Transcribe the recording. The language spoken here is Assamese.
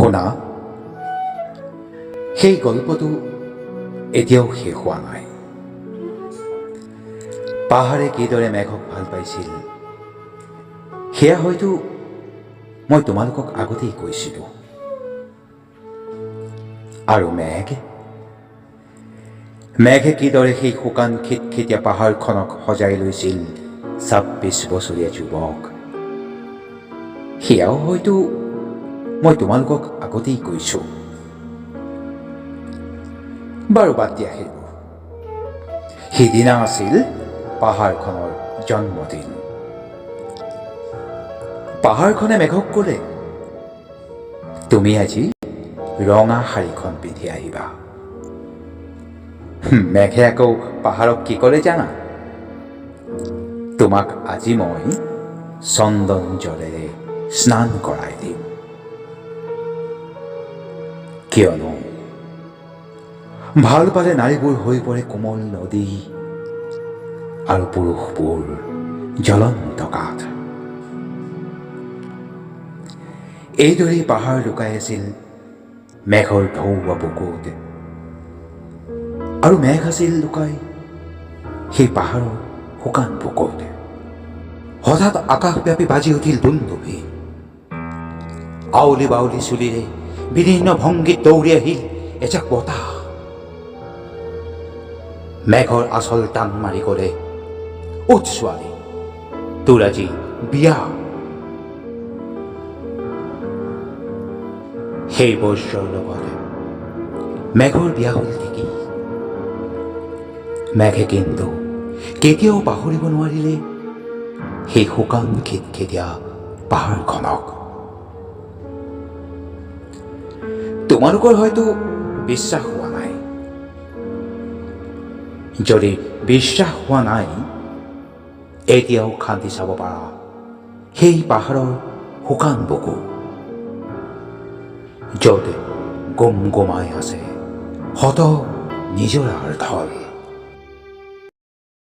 শুনা, সেই গল্পটো এতিয়াও শেষ হোৱা নাই। পাহাৰে কিদৰে মেঘক ভাল পাইছিল, সেয়া হয়তো মই তোমালোকক আগতেই কৈছিলোঁ। আৰু মেঘে কিদৰে সেই শুকান খিটখিটীয়া পাহাৰখনক সজাই লৈছিল 26 বছৰীয়া যুৱক, সেয়াও হয়তো মই তোমালোকক আগতেই কৈছোঁ। বাৰু, বাদ দিয়া সেইবোৰ। সিদিনা আছিল পাহাৰখনৰ জন্মদিন। পাহাৰখনে মেঘক ক'লে, "তুমি আজি ৰঙা শাৰীখন পিন্ধি আহিবা।" মেঘে আকৌ পাহাৰক কি ক'লে জানা? "তোমাক আজি মই চন্দন জলেৰে স্নান কৰাই দিম।" কিয়নো ভাল পালে নাৰীবোৰ হৈ পৰে কোমল নদী আৰু পুৰুষবোৰ জ্বলন্ত কাঠ। এইদৰেই পাহাৰ লুকাই আছিল মেঘৰ ঢৌৱা বুকুত আৰু মেঘ আছিল লুকাই সেই পাহাৰৰ শুকান বুকুত। হঠাৎ আকাশব্যাপী বাজি উঠিল দুন্দুভি। আউলি বাউলি চুলিৰে বিভিন্ন ভংগীত দৌৰি আহিল এজাক বতাহ। মেঘৰ আঁচল টান মাৰি ক'লে, "উঠ ছোৱালী, তোৰ আজি বিয়া।" সেই বজ্ৰৰ লগত মেঘৰ বিয়া হ'ল ঠিকেই, মেঘে কিন্তু কেতিয়াও পাহৰিব নোৱাৰিলে সেই শুকান খিটখিটীয়া পাহাৰখনক। তোমালোকৰ হয়তো বিশ্বাস হোৱা নাই। যদি বিশ্বাস হোৱা নাই, এতিয়াও খান্দি চাব পাৰা সেই পাহাৰৰ শুকান বুকু, য'ত গুম গুমাই আছে শত নিজৰাৰ ঢল।